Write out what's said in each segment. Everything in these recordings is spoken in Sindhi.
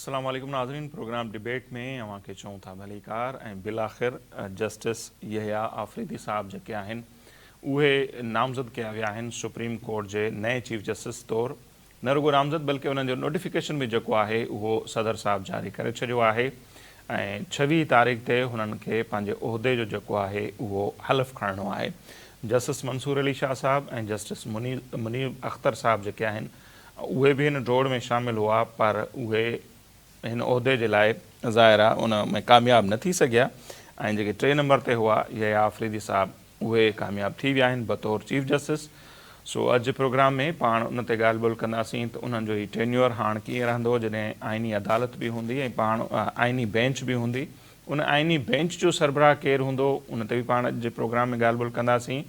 السلام عليڪم ناظرين پروگرام ڊبيٽ ۾ اوهان کي چئون ٿا ڀليڪار ۽ بالاخر جسٽس يحيٰ آفريدي صاحب جيڪي آهن اهي نامزد ڪيا ويا آهن سپريم ڪورٽ جي نئين چيف جسٽس طور نه رڳو نامزد بلڪه انهن جو نوٽيفڪيشن به جيڪو آهي اهو صدر صاحب جاري ڪري ڇڏيو آهي ۽ 26 تاريخ تي هنن کي پنهنجي عهدي جو جيڪو آهي اهو حلف کڻڻو آهي جسٽس منصور علي شاهه صاحب ۽ جسٽس منيب اختر صاحب جيڪي آهن اهي به هن ڊوڙ ۾ شامل هئا پر اهي هن عهدي جي لاء ظاهر آهي ان ۾ ڪامياب نه ٿي سگهيا ۽ جيڪي ٽئين نمبر تي هئا يحيٰ آفريدي صاحب اهي ڪامياب ٿي ويا آهن بطور چيف جسٽس. سو اڄ جي پروگرام ۾ پاڻ ان تي ڳالهه ٻولهه ڪنداسين ته انهن جو هي ٽينيور هاڻ ڪيئن رهندو جڏهن آئيني عدالت به هوندي ۽ پاڻ آئيني بينچ به هوندي ان آئيني بينچ جو سربراهه ڪير هوندو ان تي به پاڻ اڄ جي پروگرام ۾ ڳالهه ٻولهه ڪنداسين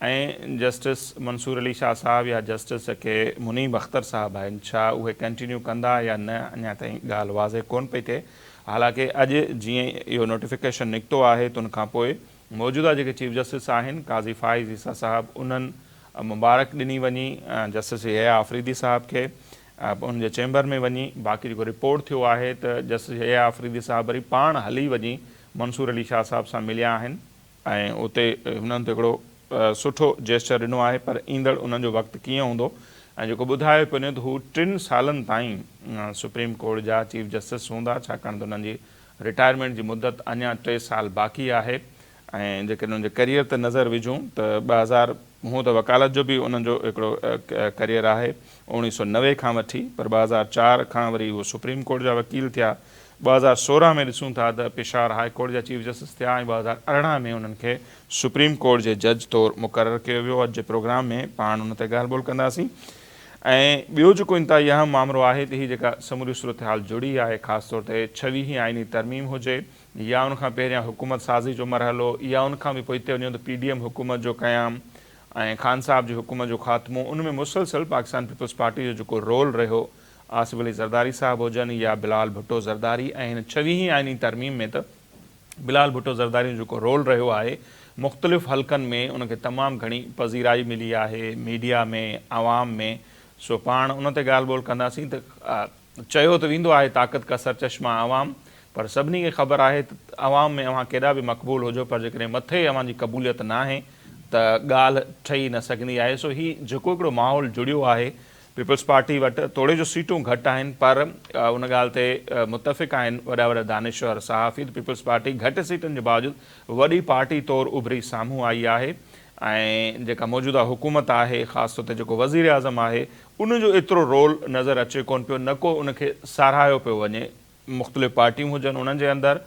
۽ جسٽس منصور علي شاهه صاحب يا جسٽس جيڪي منيب اختر صاحب آهن ڇا اهي ڪنٽينيو ڪندا يا نه اڃا تائين ڳالهه واضح ڪونه پئي ٿئي حالانڪه اڄ جيئن ئي اهو نوٽيفڪيشن نڪتو آهي ته ان کان پوء موجوده جيڪي چيف جسٽس آهن قاضي فائز عيسيٰ صاحب انهن مبارڪ ڏني وڃي جسٽس يحيٰ آفريدي صاحب کي ان جي چيمبر ۾ وڃي باقي جيڪو رپورٽ ٿيو آهي ته جسٽس يحيٰ آفريدي صاحب وري پاڻ هلي وڃي منصور علي شاهه صاحب سان مليا آهن ۽ اتي هنن ته هڪڙو سٺو جيسچر ڏنو آهي پر ايندڙ انهن جو وقت ڪيئن هوندو ۽ جيڪو ٻڌايو پيو وڃي ته هو ٽن سالن تائين سپريم ڪورٽ جا چيف جسٽس هوندا ڇاڪاڻ ته انهن جي رٽائرمينٽ جي مدت اڃا ٽي سال باقي آهي ۽ جيڪڏهن انهن جي ڪريئر تي نظر وجهون ته 2000 هونء ته وڪالت جو به انهن جو هڪڙو ڪريئر آهي 1990 کان وٺي پر 2004 کان وري هو سپريم ڪورٽ جا وڪيل ٿيا 2016 ۾ ڏسون ٿا ته پشاور هاء ڪورٽ جا چيف جسٽس ٿيا ۽ 2018 ۾ انهن کي سپريم ڪورٽ جي جج طور مقرر ڪيو ويو. اڄ جي پروگرام ۾ پاڻ ان تي ڳالهه ٻولهه ڪنداسين ۽ ٻيو جيڪو انتهائي اهم مامرو آهي ته هي جيڪا سموري صورتحال جڙي آهي خاص طور تي ڇويهين آئيني ترميم هجي يا ان کان پهريان حڪومت سازي جو مرحلو يا ان کان به پوئتي وڃون ته پي ڊي ايم حڪومت جو قيام ۽ خان صاحب جي حڪومت جو خاتمو ان ۾ مسلسل پاڪستان پيپلز پارٽي جو جيڪو رول رهيو آصف علي زرداري صاحب هجن يا بلال ڀٽو زرداري ۽ هن ڇويهين آئيني ترميم ۾ ته بلال ڀٽو زرداري جو جيڪو رول رهيو آهي مختلف حلقن ۾ ان کي تمام گهڻي پذيرائي ملي آهي ميڊيا ۾ عوام ۾ سو پاڻ ان تي ڳالهه ٻولهه ڪنداسين ته چيو ته ويندو آهي طاقت کا سرچشمه عوام پر سڀني کي خبر آهي ته عوام ۾ اوهان ڪيڏا به مقبول هجو پر جيڪڏهن مٿي اوهان جي قبوليت ناهي ته ڳالهه ٺهي نه سگهندي آهي سو هي جيڪو هڪڙو ماحول جڙيو آهي پيپلز پارٽي وٽ توڙي جو سيٽون گهٽ آهن پر ان ڳالهه تي متفق آهن وڏا وڏا دانشور صحافي ته پيپلز پارٽي گهٽ سيٽن جي باوجود وڏي پارٽي طور اڀري سامهون آئي آهي ۽ جيڪا موجوده حڪومت آهي خاص طور تي جيڪو وزيراعظم آهي ان جو ايترو رول نظر اچي ڪونه پيو نه ڪو ان کي ساراهيو پيو وڃي مختلف پارٽيون هجن انهن جي اندر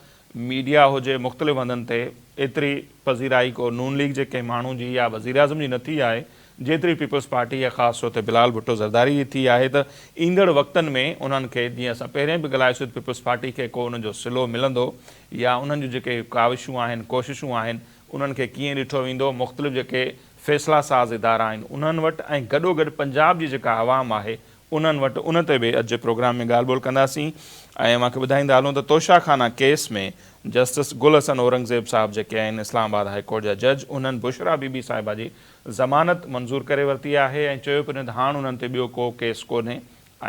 ميڊيا هجي مختلف هنڌن تي ايتري پذيرائي ڪو نون ليگ جي ڪنهن ماڻهو جي يا وزيراعظم جي نه ٿي آهي جيتري پيپلز پارٽي يا خاص طور تي بلال ڀٽو زرداري جي ٿي آهي ته ايندڙ وقتن ۾ انهن کي جيئن اسان پهرين به ڳالهايوسين ته پيپلز پارٽي کي ڪو انهن جو صلو ملندو يا انهن جون جيڪي ڪاوشون آهن ڪوششون آهن انهن کي ڪيئن ڏٺو ويندو مختلف جيڪي فيصلا ساز ادارا آهن انهن وٽ ۽ گڏوگڏ پنجاب جي جيڪا عوام آهي انهن وٽ ان تي به اڄ جي پروگرام ۾ ڳالهه ٻولهه ڪنداسين ۽ اوهان کي ٻڌائيندا هلون ته توشا خانه ڪيس ۾ جسٽس گل حسن اورنگزيب صاحب جيڪي آهن اسلام آباد هاء ڪورٽ جا جج انهن بشريٰ بي بي صاحبه جي ضمانت منظور ڪري ورتي آهي ۽ چيو پيو وڃي ته هاڻ انهن تي ٻيو ڪو ڪيس ڪونهي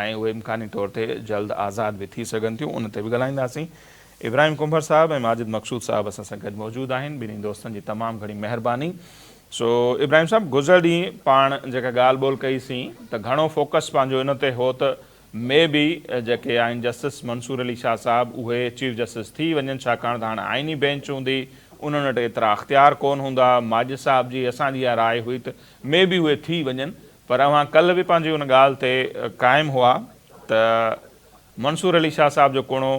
۽ اهي امڪاني طور تي جلد آزاد به ٿي سگهن ٿيون ان تي به ڳالهائينداسين ابراهيم ڪنڀر صاحب ۽ ماجد مقصود صاحب اسان سان گڏ موجود آهن ٻنهي دوستن جي تمام گهڻي مهرباني سو ابراهيم صاحب گذريل ڏينهن پاڻ جيڪا ڳالهه ٻولهه ڪئي سين ته گهڻو فوڪس پنهنجو ان تي هو ته مي بي جيڪي آهن جسٽس منصور علي شاهه صاحب اهي چيف جسٽس ٿي وڃن ڇاڪاڻ ته هاڻ آئيني بينچ هوندي انهن وٽ ايترا اختيار ڪون هوندا ماجد صاحب جي اسان جي اها راء هئي ته مي بي اهي ٿي وڃن پر اوهان ڪلهه به پنهنجي ان ڳالهه تي قائم هئا ته منصور علي شاهه صاحب جو ڪوڻو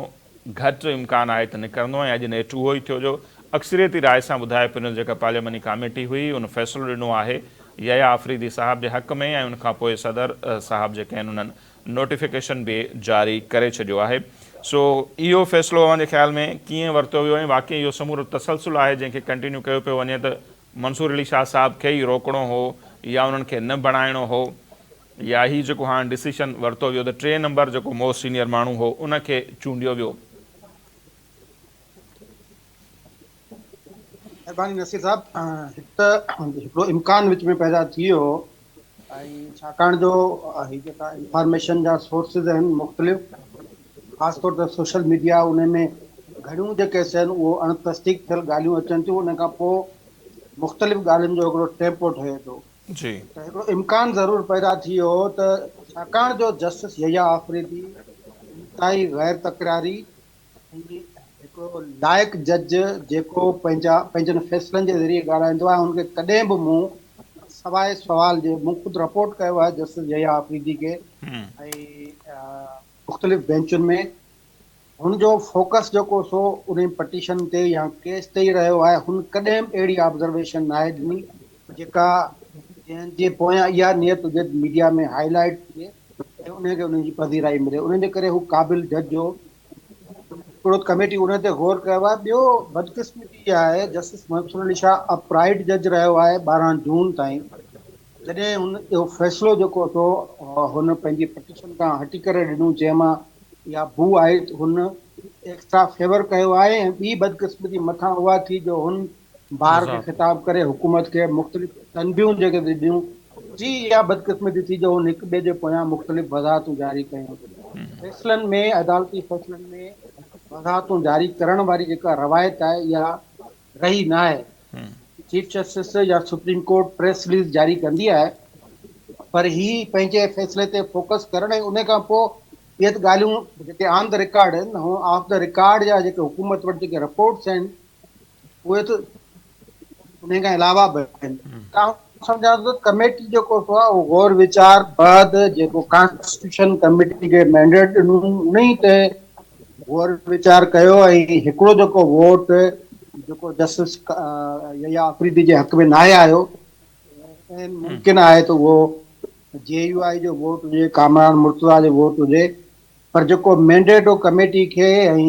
گهٽ امڪان آهي ته نڪرندو ۽ اڄ نيٺ اهو ئي ٿيو جو اڪثريتي راء سان ٻڌايو پيو وڃي جيڪا پارلياماني ڪاميٽي هئي ان فيصلو ڏنو آهي يحيٰ آفريدي صاحب جي حق ۾ ۽ ان کان پوء صدر صاحب جيڪي آهن انهن نوٽيفڪيشن به جاري ڪري ڇڏيو آهي سو اهو فيصلو اوهان جي خيال ۾ ڪيئن ورتو ويو ۽ واقعي اهو سمورو تسلسل آهي جنهن کي ڪنٽينيو ڪيو پيو وڃي ته منصور علي شاهه صاحب کي ئي روڪڻو هو يا انهن کي نه بڻائڻو هو يا هي جيڪو هاڻ ڊسيشن ورتو ويو ته ٽئين نمبر جيڪو موسٽ سينيئر ماڻهو هو ان کي چونڊيو ويو. مهرباني نصير صاحب هڪ ته هڪڙو امڪان وچ ۾ پيدا ٿي ويو ۽ ڇاڪاڻ جو هي جيڪا انفارميشن جا سورسز آهن مختلف خاص طور تي سوشل ميڊيا ان ۾ گهڻيون جيڪي سين اهو اڻ تصديق ٿيل ڳالهيون اچن ٿيون ان کان پوء مختلف ڳالهين جو هڪڙو ٽيمپو ٺهي ٿو جي. ته هڪڙو امڪان ضرور پيدا ٿي ويو هو ته ڇاڪاڻ جو جسٽس يحيٰ آفريدي انتهائي غير تڪراري ۽ هڪڙو لائق جج جيڪو پنهنجا پنهنجن فيصلن جي ذريعي ڳالهائيندو آهي ان کي ڪڏهن به مون سواء سوال جي مون خود رپورٽ ڪيو آهي جسٽس يحيٰ آفريدي کي ۽ مختلف بينچن ۾ هن جو فوڪس جيڪو سو انهي پٽيشن تي يا ڪيس تي ئي رهيو آهي، هن ڪڏهن به اهڙي آبزرويشن ناهي ڏني جيڪا جنهن جي پويان اها نيت هجي ته ميڊيا ۾ هائي لائيٽ ٿئي ۽ انهي کي انهي جي پذيرائي ملي، انهي جي ڪري هو قابل جج هو. هڪڙو ته ڪميٽي انهي تي غور ڪيو آهي، ٻيو بدقسمتي اها آهي justice Mansoor Ali Shah up right جج رهيو آهي 12 جون تائين جڏهن هن اهو فيصلو جيڪو سو هن پنهنجي پٽيشن تان هٽي ڪري ڏنو جنهن مان اها بوء آئي ته هن ايڪسٽرا فيور ڪيو آهي ۽ ٻي بدقسمتي مٿان اها ٿي جو هن بار کي خطاب ڪري حڪومت کي مختلف تنبيهون جيڪي ڏنيون ٽي اها بدقسمتي ٿي جو هن هڪ ٻئي جي پويان مختلف وضاحتون جاري ڪيون. فيصلن ۾ عدالتي فيصلن ۾ وضاحتون جاري ڪرڻ واري جيڪا روايت آهي اها رهي ناهي. چيف جسٽس يا سپريم ڪورٽ پريس رليز جاري ڪندي آهي پر هي پنهنجي فيصلي تي فوڪس ڪرڻ ۽ ان کان پوء اهي ته ڳالهيون جيڪي آن the record آهن هو آف the record جا جيڪي حڪومت وٽ جيڪي رپورٽس آهن اهي ته ان کان علاوه به آهن. آئون سمجهان ٿو ته ڪميٽي جيڪو سو آهي اهو غور ويچار بعد جيڪو ڪانسٽيٽيوشن ڪميٽي کي مينڊيٽ ڏنو انهي تي غور ويچار ڪيو ۽ هڪڙو جيڪو ووٽ جيڪو جسٽس يحيٰ آفريدي جي حق ۾ ناهي آيو ۽ ممڪن آهي ته اهو جي يو آء جو ووٽ هجي ڪامران مرتضيٰ جو ووٽ هجي پر جيڪو مينڊيٽ هو ڪميٽي کي ۽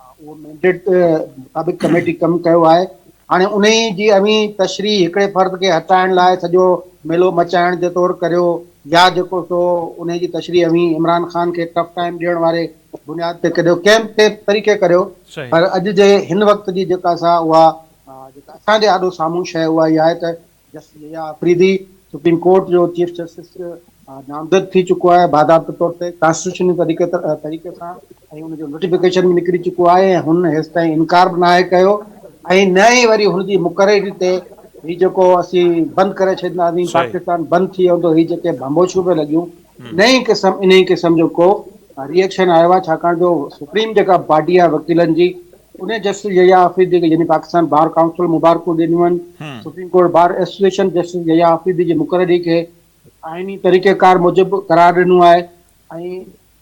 اهو مينڊيٽ مطابق ڪميٽي ڪم ڪيو آهي هاڻي انهي جي اوهين تشريح هڪڙي فرد کي هٽائڻ لاء سڄو ميلو مچائڻ جي طور ڪريو يا جيڪو سو انهي جي تشريح اوهين عمران خان کي ٽف ٽائيم ڏيڻ واري بنياد تي ڪريو ڪنهن به طريقي ڪريو پر اڄ جي هن وقت جي جيڪا سا اها جيڪا اسان جي آڏو سامهون شيء اها اها آهي ته justice Yahya Afridi supreme court جو چيف جسٽس نامزد ٿي چڪو آهي باضابطه طور تي ڪانسٽيٽيوشني طريقي طريقي سان ۽ ان جو نوٽيفڪيشن به نڪري چڪو آهي ۽ هن هيستائين انڪار به ناهي ڪيو ۽ نه ئي وري هن جي مقرري تي هي جيڪو اسين بند ڪري ڇڏينداسين پاڪستان بند ٿي ويندو هي جيڪي ڀنڀوشيون پيون لڳيون نئين قسم انهي قسم جو ڪو ري ايڪشن آيو آهي ڇاڪاڻ جو سپريم جيڪا باڊي آهي وڪيلن جي انهي جسٽس يحيٰ آفريدي کي يعني پاڪستان بار ڪائونسل مبارڪون ڏنيون آهن supreme court bar association justice Yahya Afridi جي مقرري کي آئيني طريقيڪار موجب قرار ڏنو آهي ۽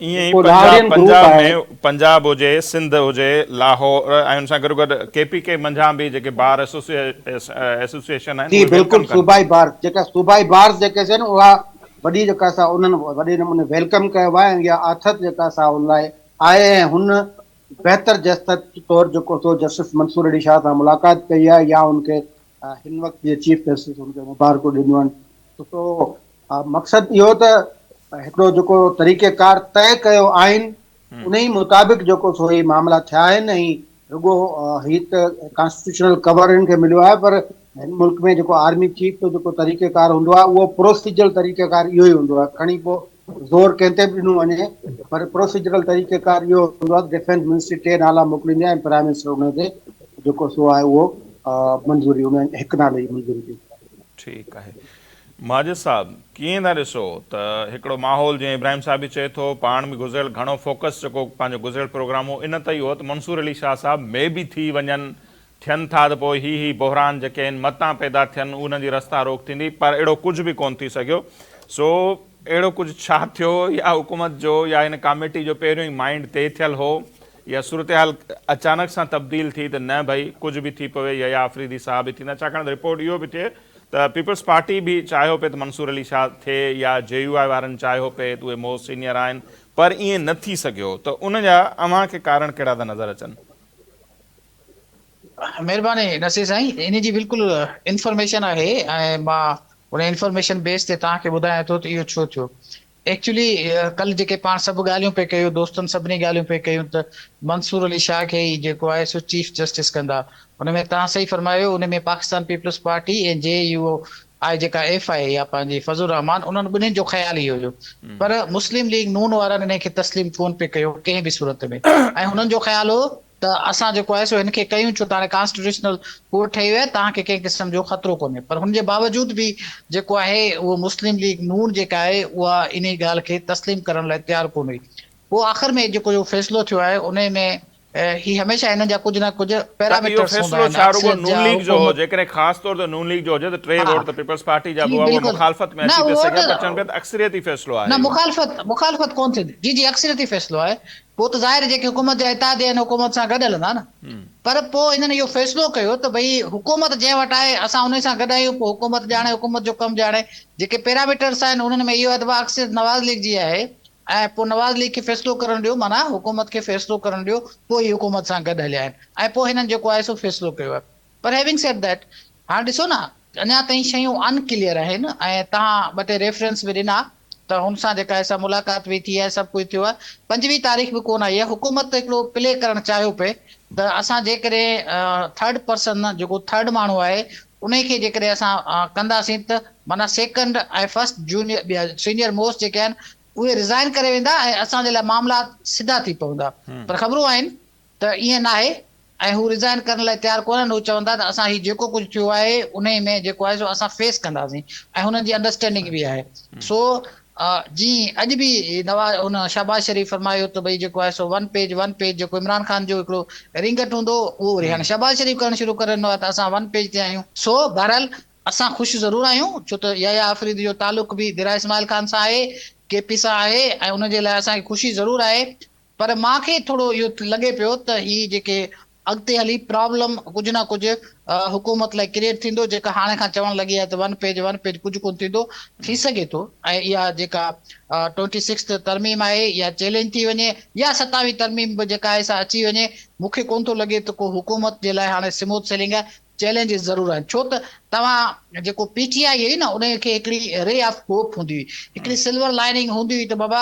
ائين ئي پنجاب پنجاب ۾ پنجاب هجي سنڌ هجي لاهور ۽ ان سان گڏوگڏ ڪي پي ڪي منجهان به جيڪي بار ايسوسيئيشن آهن جي بلڪل صوبائي بار جيڪا صوبائي بارز جيڪي سن اها وڏي جيڪا سا انهن وڏي نموني welcome ڪيو آهي ۽ اها آٿت جيڪا سا ان لاء آهي ۽ هن بهتر جسٽس طور جيڪو سو جسٽس منصور علي شاهه سان ملاقات ڪئي آهي يا ان کي هن وقت جي چيف جسٽس ان کي مبارڪون ڏنيون آهن سو مقصد اهو ته هڪڙو جيڪو طريقه ڪار طئي ڪيو آئين انهي مطابق جيڪو سو هي معاملا ٿيا آهن ۽ رڳو هي ته ڪانسٽيٽيوشنل ڪور هن کي مليو آهي پر هن ملڪ ۾ جيڪو آرمي چيف جو جيڪو طريقه ڪار هوندو آهي اهو پروسيجرل طريقه ڪار اهو ئي هوندو آهي کڻي پوء زور ڪنهن تي به ڏنو وڃي پر پروسيجرل طريقه ڪار اهو هوندو آهي ته ڊفينس منسٽري ٽي نالا موڪليندي آهي ۽ پرائم منسٽر ان تي جيڪو سو آهي اهو منظوري ان هڪ نالي جي منظوري ڏيندو آهي. ٺيڪ آهي ماجد صاحب ڪيئن ٿا ڏسو ته هڪڙو ماحول جيئن ابراهيم صاحب به چئي ٿو پاڻ به گذريل گهڻو فوڪس جيڪو پنهنجو گذريل پروگرام هو ان تي ئي هو ته منصور علي شاهه صاحب مي بي ٿي وڃن ٿين ٿا ته پوء هي هي بحران جيڪي آهن متان پيدا ٿين انهن جي رستا روڪ ٿيندي پر اهڙو ڪجهه به ڪونه ٿي سگهيو سو اهڙو ڪجهه ڇا ٿيو يا حڪومت جو يا هن ڪاميٽي جو پهريون ئي مائنڊ طئي ٿيل هو يا صورتحال اچانڪ سان تبديل ٿي ته نه ڀئي ڪجهه به ٿي پوي يحيٰ آفريدي صاحب به ٿيندا ڇاڪاڻ ته رپورٽ اهو به ٿئي ته پيپلز پارٽي به چاهيو پئي ته منصور علي شاهه ٿئي يا جي يو آء وارن چاهيو پئي ته اهي مو سينيئر آهن پر ائين نه ٿي سگهيو ته ان جا اوهان کي ڪارڻ ڪهڙا ٿا نظر اچن؟ مهرباني نصير سائين ان جي بلڪل انفارميشن آهي ۽ مان ان انفارميشن بيس تي توهان کي ٻڌايان ٿو ته اهو ڇو ٿيو ايڪچولي ڪلهه جيڪي پاڻ سڀ ڳالهيون پئي ڪيون دوستن سڀني ڳالهيون پئي ڪيون ته منصور علي شاهه کي ئي جيڪو آهي سو چيف جسٽس ڪندا ان ۾ توهان صحيح فرمايو ان ۾ Pakistan peoples party ۽ J U آهي جيڪا ايف I اي يا پنهنجي فضل الرحمان انهن ٻنهين جو خيال اهو هيو پر مسلم ليگ نون وارن انهي کي تسليم ڪون پئي ڪيو ڪنهن به صورت ۾ ۽ هنن جو خيال هو ته اسان جيڪو آهي سو هن کي ڪيون ڇو ته هاڻي ڪانسٽيٽيوشنل ڪورٽ ٺهي وئي آهي توهان کي ڪنهن قسم جو خطرو ڪونهي پر هن جي باوجود به جيڪو آهي اهو مسلم ليگ نون جيڪا آهي اها انهي ڳالهه کي تسليم ڪرڻ لاء تيار ڪونه هئي پوء آخر ۾ جيڪو اهو فيصلو ٿيو آهي انهي ۾ هي هميشه هنن جا ڪجهه نه ڪجهه ته اهو پيراميٽرس هوندا فيصلو آهن ڇا رڳو اڪثريت نون جا ليگ جو هو حڪومت جيڪڏهن خاص طور تي نون ليگ جو هجي ته ٽي ها ووٽ ته پيپلز پارٽي جا جي به هئا اهي بلڪل مخالفت ۾ نه اچي پئي ووٽ سگهيا پر چون پيا ته اڪثريتي فيصلو نه آهي اهو. مخالفت مخالفت ڪونه ٿيندي جي جي اڪثريتي فيصلو آهي پوء ته ظاهر جيڪي حڪومت جا اتحادي آهن حڪومت سان گڏ هلندا نه پر پوء هنن اهو فيصلو ڪيو ته ڀئي حڪومت جنهن وٽ آهي اسان انهي سان گڏ آهيون پوء حڪومت ڄاڻي حڪومت جو ڪم ڄاڻي جيڪي پيراميٽرس آهن انهن ۾ اهو آهي ته ڀاء اڪثريت نواز ليگ جي آهي ۽ پوء نواز ليگ کي فيصلو ڪرڻ ڏيو معنيٰ حڪومت کي فيصلو ڪرڻ ڏيو پوء هي حڪومت سان گڏ هليا آهن ۽ پوء هنن جيڪو آهي سو فيصلو ڪيو آهي پر هيونگ سيڊ that هاڻ ڏسو نه اڃا تائين شيون ان ڪليئر آهن ۽ توهان ٻه ٽي ريفرنس به ڏنا ته هن سان جيڪا آهي سا ملاقات به ٿي آهي سڀ ڪجهه ٿيو آهي 25 تاريخ به ڪونه آئي آهي حڪومت هڪڙو پلي ڪرڻ چاهيو پئي ته اسان جيڪڏهن ٿرڊ پرسن جيڪو ٿرڊ ماڻهو آهي انهي کي جيڪڏهن اسان ڪنداسين ته معنيٰ second ۽ first junior senior most جيڪي آهن اهي ريزائن ڪري ويندا ۽ اسان جي لاء معاملا سڌا ٿي پوندا پر خبرون آهن ته ائين ناهي ۽ هو ريزائن ڪرڻ لاء تيار ڪونهن هو چون ٿا ته اسان هي جيڪو ڪجهه ٿيو آهي انهي ۾ جيڪو آهي سو اسان فيس ڪنداسين ۽ هنن جي انڊرسٽينڊنگ به آهي سو جي اڄ به نواز هن شهباز شريف فرمايو ته ڀئي جيڪو آهي سو ون پيج ون پيج جيڪو عمران خان جو هڪڙو رينگٽ هوندو هو اهو وري هاڻي شهباز شريف ڪرڻ شروع ڪري ڏنو آهي ته اسان ون پيج تي آهيون. سو بهرحال اسان خوش ضرور آهيون ڇو ته يحيٰ آفريدي جو تعلق به ديرا اسماعيل خان سان آهي، ڪي پي سان آهي ۽ ان جي لاء اسان کي خوشي ضرور آهي پر مان کي ٿورو اهو لڳي پيو ته هي جيڪي اڳتي هلي پرابلم ڪجهه نه ڪجهه حڪومت لاء ڪريئيٽ ٿيندو جيڪا هاڻي کان چوڻ لڳي آهي ته ون پيج ون پيج ڪجهه ڪونه ٿيندو ٿي سگهي ٿو ۽ اها جيڪا ٽوئنٽي سڪسٿ ترميم آهي اها چئلينج ٿي وڃي يا ستاويهه ترميم به جيڪا آهي سا اچي وڃي مون کي ڪونه ٿو لڳي ته ڪو حڪومت جي لاء هاڻي سموٿ سيلنگ آهي چئلينجز ضرور آهن ڇو ته توهان جيڪو پي ٽي آء هئي نه ان کي هڪڙي ري آف هوپ هوندي هئي هڪڙي سلور لائننگ هوندي هئي ته بابا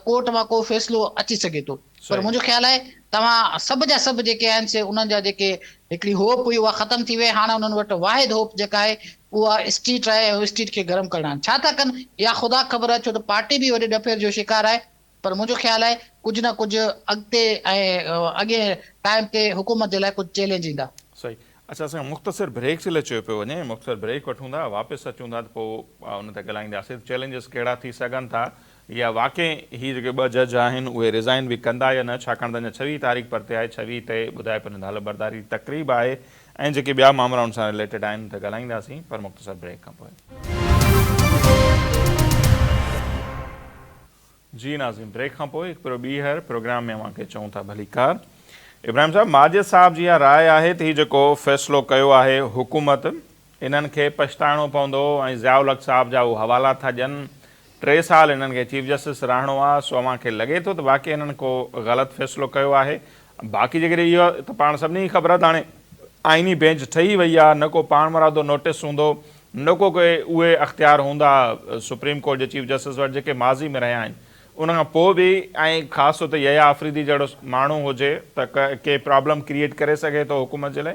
ڪورٽ مان ڪو فيصلو اچي سگهي ٿو پر منهنجو خيال آهي توهان سڀ جا سڀ جيڪي آهن سي انهن جا جيڪي هڪڙي هوپ هئي اها ختم ٿي وئي هاڻ انهن وٽ واحد هوپ جيڪا آهي اها اسٽريٽ آهي ۽ اسٽريٽ کي گرم ڪرڻ آهن ڇا ٿا ڪن اها خدا خبر آهي ڇو ته پارٽي به وڏي ڏڦير جو شڪار آهي پر منهنجو خيال آهي ڪجهه نه ڪجهه اڳتي ۽ اڳئين ٽائيم تي حڪومت جي لاء ڪجهه چئلينج ايندا. صحيح اڇا اسان کي مختصر بريڪ جي لاء چيو پيو وڃي مختصر بريڪ وٺون ٿا واپس اچون ٿا ته پوء ان تي ڳالهائينداسين ته چئلينجز ڪهڙا ٿي سگهن ٿا يا واقعي هي جيڪي ٻه جج آهن اهي ريزائن به ڪندا يا نه ڇاڪاڻ ته اڃا 26 تاريخ پرتي آهي 26 تي ٻڌائي پيو وڃي ته حلف برداري جي تقريب آهي ۽ جيڪي ٻيا مامرا ان سان رليٽيڊ آهن ان تي ڳالهائينداسين پر مختصر بريڪ کان پوء. جي ناظرين بريڪ کان پوء هڪ ڀيرو ٻيهر پروگرام ۾ اوهان کي چئون ٿا ڀليڪار. ابراهيم صاحب ماجد صاحب جي اها راء آهي ته هي جيڪو فيصلو ڪيو آهي حڪومت انهن کي پڇتائڻو پوندو ۽ ضياء الحق صاحب جا هو حوالا ٿا ڏين ٽي سال انهن کي چيف جسٽس رهڻو آهي سو اوهان کي لڳي ٿو ته واقعي انهن ڪو غلط فيصلو ڪيو آهي باقي جيڪڏهن اهو ته پاڻ سڀني کي خبر آهي ته هاڻي آئيني بينچ ٺهي وئي آهي نه ڪو پاڻمرادو نوٽيس هوندو نه ڪو ڪي اهي اختيار هوندا سپريم ڪورٽ جي چيف جسٽس وٽ جيڪي ماضي ۾ رهيا آهن ان کان پوء به ۽ خاص طور تي يحيٰ آفريدي جهڙو ماڻهو هجي ته ڪي پرابلم ڪريئيٽ ڪري سگهي ٿو حڪومت جي لاء.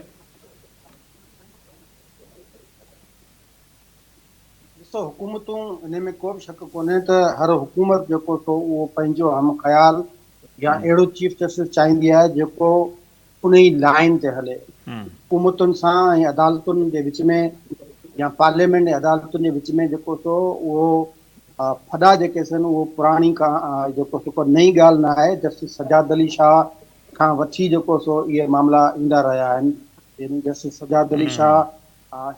ڏسو حڪومتون انهي ۾ ڪو به شڪ ڪونهي ته هر حڪومت جيڪو سو اهو پنهنجو هم خيال يا اهڙو چيف جسٽس چاهيندي آهي جيڪو انهي لائين تي هلي. حڪومتن سان ۽ عدالتن جي وچ ۾ يا پارليامينٽ ۽ عدالتن جي وچ ۾ جيڪو سو اهو ڦڏا جيڪي سن اهو پراڻي جيڪو سو ڪو نئين ڳالهه نه آهي جسٽس سجاد علي شاهه کان وٺي جيڪو سو اهي معاملا ايندا رهيا آهن يعني جسٽس سجاد علي شاهه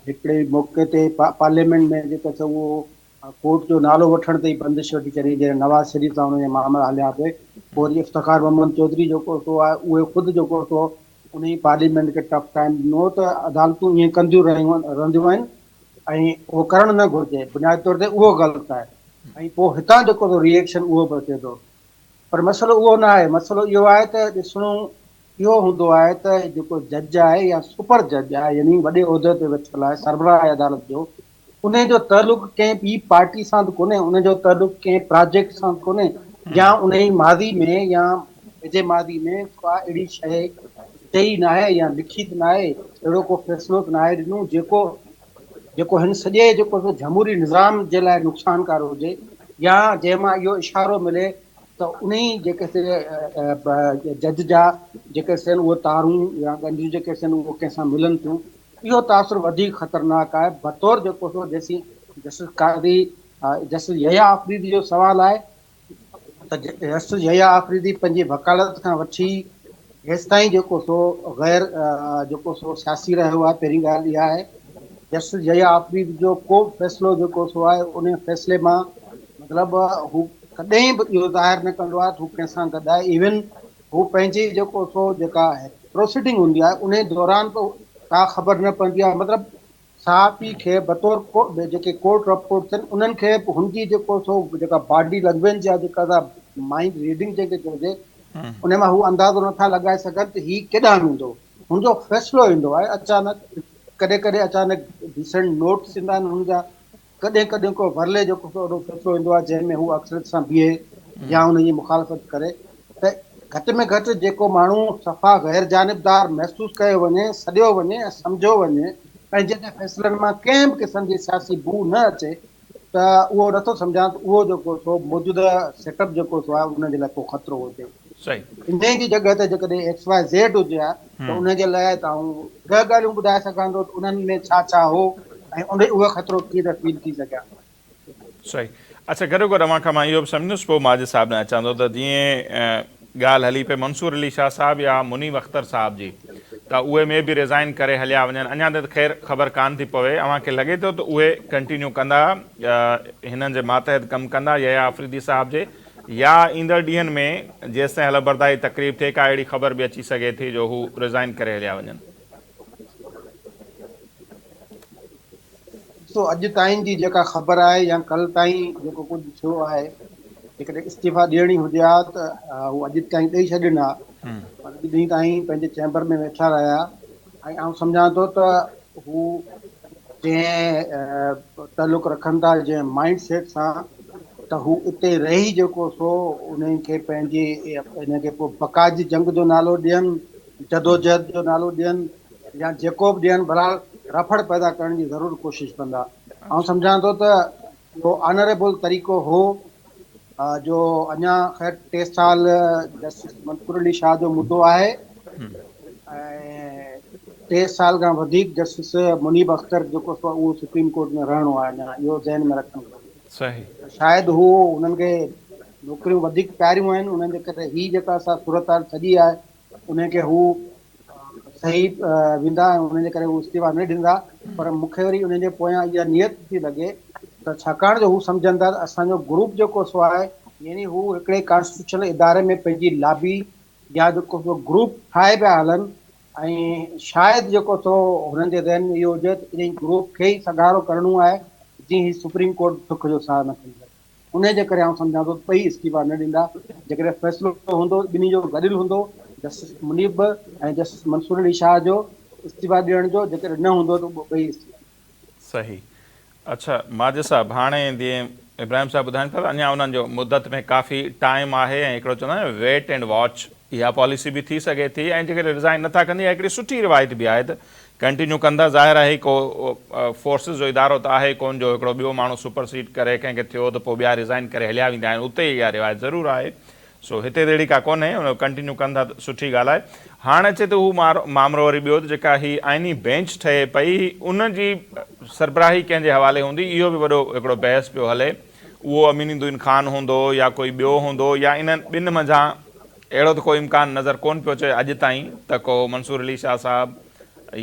هڪڙي موقعي تي پارليامينٽ ۾ جيڪو سو اهو ڪورٽ جو نالو وٺڻ تي ئي بندش وٺي ڇڏي، جڏهن نواز شريف سان انهن جا معاملا هليا پئي، پوء وري افتخار محمد چوڌري جيڪو سو آهي اهي خود جيڪو سو انهي پارليامينٽ کي ٽف ٽائيم ڏنو ته عدالتون ائين ڪنديون رهيون رهنديون آهن ۽ اهو ڪرڻ نه گهرجي، بنيادي طور تي اهو غلط آهي ۽ پوء هتان جيڪو سو ري ايڪشن اهو به اچي ٿو پر مسئلو اهو نه آهي، مسئلو اهو آهي ته ڏسڻو اهو هوندو آهي ته جيڪو جج آهي يا سپر جج آهي يعني وڏي عهدي تي ويٺل آهي سربراهه آهي عدالت جو انهي جو تعلق ڪنهن ٻي پارٽي سان به ڪونهي، ان جو تعلق ڪنهن پراجيڪٽ سان به ڪونهي يا انهي ماضي ۾ يا ويجهي ماضي ۾ ڪا اهڙي شيء چئي ناهي يا لکي ته ناهي، اهڙو ڪو فيصلو ته ناهي ڏنو جيڪو جيڪو هن سڄي جيڪو سو جمهوري نظام جي لاء نقصانڪار هجي يا جنهن مان اهو اشارو ملي ته انهي جيڪي سي جج جا جيڪي سين اهي تارون يا ڳنڍيون جيڪي سين اهو ڪنهن سان ملن ٿيون اهو تاثر وڌيڪ خطرناڪ آهي بطور جيڪو سو جيسين جسٽس قاضي جسٽس يحيٰ آفريدي جو سوال آهي ته جسٽس يحيٰ آفريدي پنهنجي وڪالت کان وٺي هيستائين جيڪو سو غير جيڪو سو سياسي رهيو آهي پهرين ڳالهه اها آهي جسٽس يحيٰ آفريدي جو ڪو به فيصلو جيڪو سو آهي ان فيصلي مان مطلب هو ڪڏهن به اهو ظاهر نه ڪندو آهي ته هو ڪنهن سان گڏ آهي ايون هو پنهنجي جيڪو سو جيڪا پروسيڊنگ هوندي آهي ان دوران به ڪا خبر نه پوندي آهي مطلب صحافي کي بطور جيڪي ڪورٽ رپورٽ ٿين انهن کي به هن جي جيڪو سو جيڪا باڊي لئنگويج يا جيڪا سا مائنڊ ريڊنگ جنهن کي چئجي ان مان هو اندازو نٿا لڳائي سگهن ته هي ڪيڏانهن ويندو هن جو فيصلو ايندو آهي اچانڪ ڪڏهن ڪڏهن اچانڪ ڊيسنٽ نوٽس ايندا آهن هن جا ڪڏهن ڪڏهن ڪو ورلي جيڪو سو اهڙو فيصلو ايندو آهي جنهن ۾ هو اڪثريت سان بيهي يا ان جي مخالفت ڪري ته گهٽ ۾ گهٽ جيڪو ماڻهو صفا غير جانبدار محسوس ڪيو وڃي، سڏيو وڃي ۽ سمجهيو وڃي ۽ جنهن جي فيصلن مان ڪنهن به قسم جي سياسي بوء نه اچي ته اهو نٿو سمجهان ته اهو جيڪو سو موجوده سيٽ اپ جيڪو سو آهي ان جي لاء ڪو خطرو هجي. انهيء جي جڳهه تي جيڪڏهن ايڪس واء زيڊ هجي ها ته ان جي لاء ته آئون ڏهه ڳالهيون ٻڌائي سگهان ٿو ته انهن ۾ ڇا ڇا هو ۽ ان اهو خطرو ڪيئن ٿا فيل ٿي سگهيا. صحيح. اڇا گڏوگڏ اوهان کان مان اهو به سمجهندس پوء ماجد صاحب ڏانهن اچان ٿو ته جيئن ڳالهه هلي پئي منصور علي شاهه صاحب يا منيب اختر صاحب جي ته اهي مي بي ريزائن ڪري هليا وڃن اڃا تائين ته خير خبر ڪانه ٿي پوي اوهان کي لڳي ٿو ته اهي ڪنٽينيو ڪندا هنن جي ماتحت ڪم ڪندا يحيٰ آفريدي صاحب جي يا ايندڙ ڏينهن ۾ جيستائين حلف برداري تقريب ٿئي ڪا اهڙي خبر به اچي سگهي ٿي جو هو ريزائن ڪري هليا وڃن. ڏسو اڄ تائين جي جيڪا خبر آهي يا ڪلهه تائين جيڪو ڪجهه ٿيو آهي جيڪڏهن استعيفا ڏيڻي هجي ها ته هو اڄ تائين ڏئي ڇڏين ها پر اڄ ڏينهن تائين پنهنجي چيمبر ۾ ويٺا رهيا ۽ آئون سمجهان ٿو ته هو جنهن تعلق رکن ٿا جنهن مائنڊ سيٽ سان ته هو اتي رهي جيڪو سو انهن کي پنهنجي ان کي پوء بقا جي جنگ جو نالو ڏين جدوجهد جو نالو ڏين يا جيڪو به ڏين بهرحال رڦڙ پيدا ڪرڻ جي ضرور ڪوشش ڪندا آئون سمجهان ٿو ته اهو آنريبل طريقو هو جو اڃا خير ٽي سال جسٽس منصور علي شاهه جو مدو آهي ۽ ٽي سال کان وڌيڪ جسٽس منيب اختر جيڪو سو اهو سپريم ڪورٽ ۾ رهڻو آهي اڃا اهو ذهن ۾ رکڻ گهرجي. صحيح. شايد هو انهن کي نوڪريون وڌيڪ پياريون آهن انهن جي ڪري هي جيڪا سا صورتحال سڄي آهي انهن کي هو صحيح ويندا ۽ انهن جي ڪري هو استعيفا نه ڏيندا پر مون کي وري انهن جي پويان اها نيت ٿي لڳي ته ڇاڪاڻ جو هو سمجهن ٿا ته اسان جو گروپ جيڪو سو آهي يعني هو هڪڙي ڪانسٽيٽيوشنل اداري ۾ پنهنجي لابي يا جيڪو سو گروپ ٺاهي پيا هلن ۽ شايد جيڪو سو هنن جي ذهن ۾ اهو هجي ته انهي گروپ کي ئي سگهارو ڪرڻو آهي جيئن هي سپريم ڪورٽ سک جو ساهه نه کڻي سگهي. انهيء جي ڪري آئون سمجهان ٿو ته ٻئي استعيفا نه ڏيندا. جيڪڏهن فيصلو هوندو ته ٻنهي جو گڏيل هوندو، جسٽس منيب به ۽ جسٽس منصور علي شاهه جو استعيفا ڏيڻ جو، جيڪڏهن نه هوندو ته ٻئي استعيفا ڏيندا. صحيح. اڇا ماجد صاحب هاڻي جيئن ابراهيم صاحب ٻڌائين پيا ته اڃا انهن جو مدت ۾ ڪافي ٽائيم آهي ۽ هڪڙو چوندا آهن نه ويٽ اينڊ واچ اها پاليسي به ٿي سگهي ٿي ۽ جيڪڏهن ريزائن نٿا ڪن اها هڪڙي سٺي روايت به آهي ته ڪنٽينيو ڪندا ظاهر آهي ڪو فورسز جو ادارو ته آهي ڪون جو هڪڙو ٻيو ماڻهو سپر سيڊ ڪري ڪنهن کي ٿيو ته پوء ٻيا ريزائن ڪري هليا ويندا آهن اتي اها روايت ضرور آهي سو هتي ته اهڙي ڪا ڪونهي ان ڪنٽينيو ڪن ٿا ته سٺي ڳالهه آهي هاڻ اچي ته هو مامرو وري ٻيو ته جيڪا هي آئيني بينچ ٺهي پئي ان جي سربراهي ڪنهن جي حوالي هوندي اهو به وڏو هڪڙو بحث پيو هلي اهو امين الدين خان هوندو يا ڪوئي ٻيو هوندو يا انهن ٻن منجهان اهڙو ته ڪو امڪان نظر ڪونه پيو اچي اڄ تائين ته ڪو منصور علي شاهه صاحب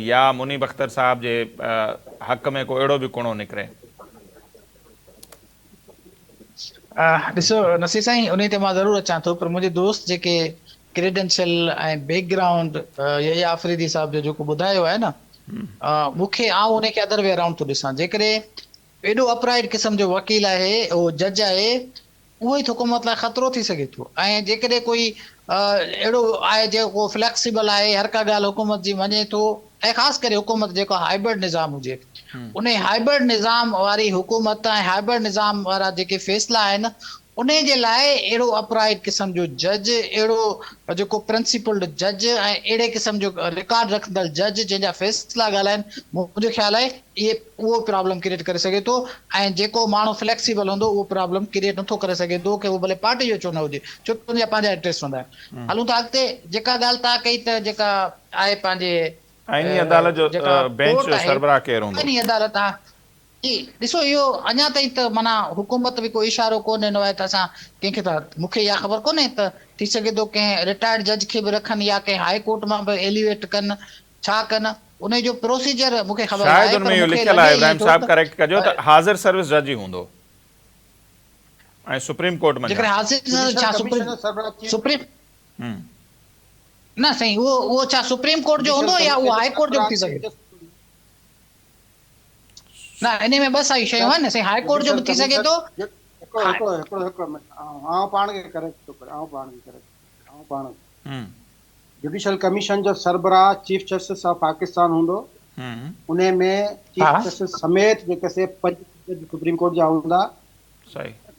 يا منيب اختر صاحب جي حق ۾ ڪو اهڙو به ڪڻو نڪري. ڏسو نصير سائين انهي تي مان ضرور اچان ٿو پر منهنجي دوست جيڪي ڪريڊنشل ۽ بيڪ گرائونڊ يحيٰ آفريدي صاحب جو جيڪو ٻڌايو آهي نه مون کي آئون انهي کي ادر وي اراؤنڊ ٿو ڏسان جيڪڏهن ايڏو اپرائيٽ قسم جو وڪيل آهي اهو جج آهي اهو ئي حڪومت لاء خطرو ٿي سگهي ٿو ۽ جيڪڏهن ڪوئي اهڙو آهي جيڪو فليڪسيبل آهي هر ڪا ڳالهه حڪومت جي مڃي ٿو ۽ خاص ڪري حڪومت جيڪو هائبرڊ نظام هجي انهي هائبرڊ نظام واري حڪومت ۽ هائبرڊ نظام وارا جيڪي فيصلا آهن انهي جي لاء اهڙو اپرائيٽ قسم جو جج، اهڙو جيڪو پرنسپلڊ جج ۽ اهڙي قسم جو رڪارڊ رکندڙ جج جنهن جا فيصلا ڳالهائن، منهنجو خيال آهي اهي اهو پرابلم ڪريئيٽ ڪري سگهي ٿو ۽ جيڪو ماڻهو فليڪسيبل هوندو اهو پرابلم ڪريئيٽ نٿو ڪري سگهي ٿو ڪي هو ڀلي پارٽي جو ڇو نه هجي ڇو ته ان جا پنهنجا انٽريسٽ هوندا آهن. هلون ٿا اڳتي جيڪا ڳالهه توهان ڪئي ته جيڪا آهي پنهنجي آئيني عدالت جو جيڪا بينچ ڪورٽ جو آهي سربراهه ڪير هوندو؟ آئيني عدالت ها جي ڏسو اهو اڃا تائين ته معنيٰ حڪومت به ڪو اشارو ڪونه ڏنو آهي ته اسان ڪنهن کي ٿا مون کي اها خبر ڪونهي ته ٿي سگهي ٿو ڪنهن رٽائرڊ جج کي به رکن يا ڪنهن هاء ڪورٽ مان به ايليويٽ ڪن ڇا ڪن انهي جو پروسيجر مون کي خبر شايد ناهي ان پر ۾ اهو مون کي لکيل لڳي آهي ائين ابراهيم ٿو صاحب ته ڪريڪٽ ڪجو ته حاضر سروس جج ئي هوندو ۽ سپريم ڪورٽ منجهان. جيڪڏهن حاضر جڊيشل ڇا ڪميشن سپريم جو سربراهه چيف سپريم نه سائين اهو اهو ڇا سپريم ڪورٽ جو جڊيشل هوندو يا اهو ڪميشن جو هاء ڪورٽ جو به سربراهه ٿي چيف سگهي ٿو؟ جسٽس نه انهي ۾ ٻه سائين شيون آهن نه سائين هاء ڪورٽ جو جڊيشل به ٿي سگهي ڪميشن ٿو هڪڙو هڪڙو هڪڙو هڪڙو منٽ آئون پاڻ کي ڪريڪٽ ٿو ڪريان آئون پاڻ کي ڪريڪٽ آئون پاڻ جڊيشل ڪميشن جو سربراهه چيف جسٽس آف پاڪستان هوندو انهي ۾ چيف جسٽس سميت جيڪي سي پنج جج سپريم ڪورٽ جا هوندا